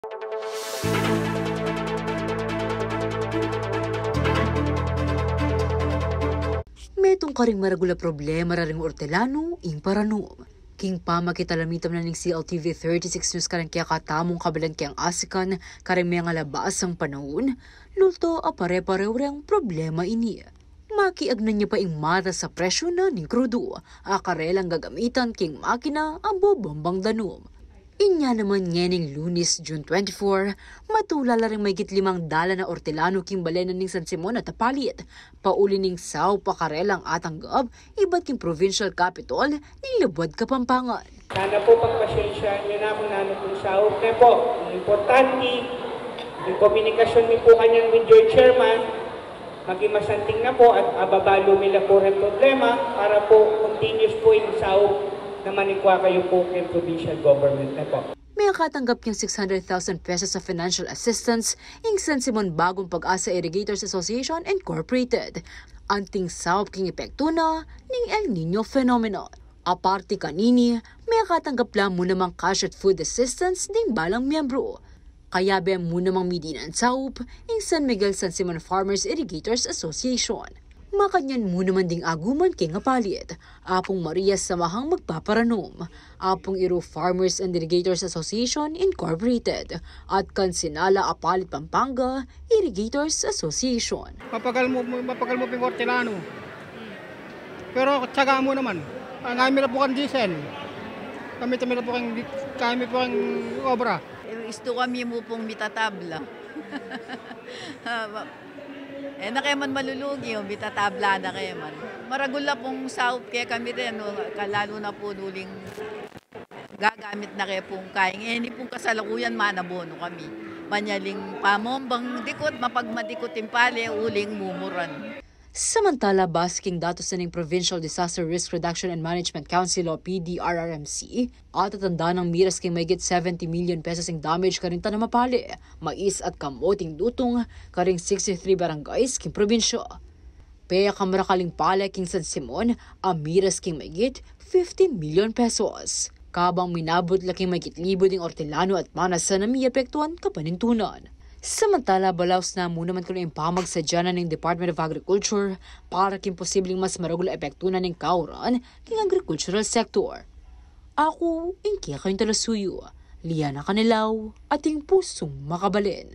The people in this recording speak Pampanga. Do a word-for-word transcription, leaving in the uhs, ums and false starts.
Metung karing maragul a problema ra ring ortelanu ing paranum. King pamakitalamitan na ning C L T V thirty-six News karing kekatamung kabalan keng asikan karing mengalabas a panaun, lulto a pare-pareu reng problema ini. Makiagnan ya pa ing matas a presyu na ning krudu a karelang gagamitan king makina a bobombang danum. Inya naman ngening Lunes, June twenty-four, matula la ring mayigit limang dalan a ortelanu king balen na ning San Simon at apalit, pauli ning saup a karelang atanggap ibat king provincial capitol ning lubud Kapampangan. Sana po pagpasensyahan niyo na kung nanu pong saup na po. Ang importante, yung komunikasyon niyo po kanyan with your chairman, maging masanting na po at ababalu mi la po ring problema para po continuous po yung saup na manikwa kayo po kay provincial government na po. Mekatanggap yang six hundred thousand pesos a financial assistance ing San Simon Bagong Pag-asa Irrigators Association Incorporated. Anting saup king epektu na ning El Niño phenomenon. Aparte kanini, mekatanggap la mu namang cash at food assistance ding balang miyembru. Kayabe mu namang midinan saup ing San Miguel San Simon Farmers Irrigators Association. Makanyan mu naman ding aguman king apalit, Apung Maria Samahang Magpaparanum, Apung Iru Farmers and Irrigators Association Incorporated, at Kansinala Apalit Pampanga Irrigators Association. Mapagal mu, mapagal mu pin ortelanu. Pero tiyaga mu naman. Ang kami na po kang diesel. Kami, kami na po kang, kami po kang obra. Eh, istu kami mu pung mitatabla. Ah, ba-, eh, na keman malulugi, o, mitatabla na keman. Maragul la pung saup kekami rin, o, kalalu na pu uling gagamit na ke pung kaing. Eh, ini pung kasalukuyan, manabono kami. Manyaling pamombang dikut, mapagmadikut ing pale, uling mumuran. Samantala, base king datos na ning Provincial Disaster Risk Reduction and Management Council o P D R R M C, atatanda nang miras king mayigit seventy million pesos ing damage karing tanam a pale, mais at kamuting dutung karing sixty-three barangays king probinsya. Pekamarakaling pale king San Simon a miras king mayigit fifteen million pesos. Kabang minabut la king mayigit libu ding ortelanu at manasan a miapektuan kapanintunan. Samantala, balaus na mu naman kung ing pamagsadya na ning Department of Agriculture para king posibleng mas maragul a epektu na ning kauran king agricultural sector. Aku ing kekayung talasuyu, Liana Canelao, ating pusung makabalen.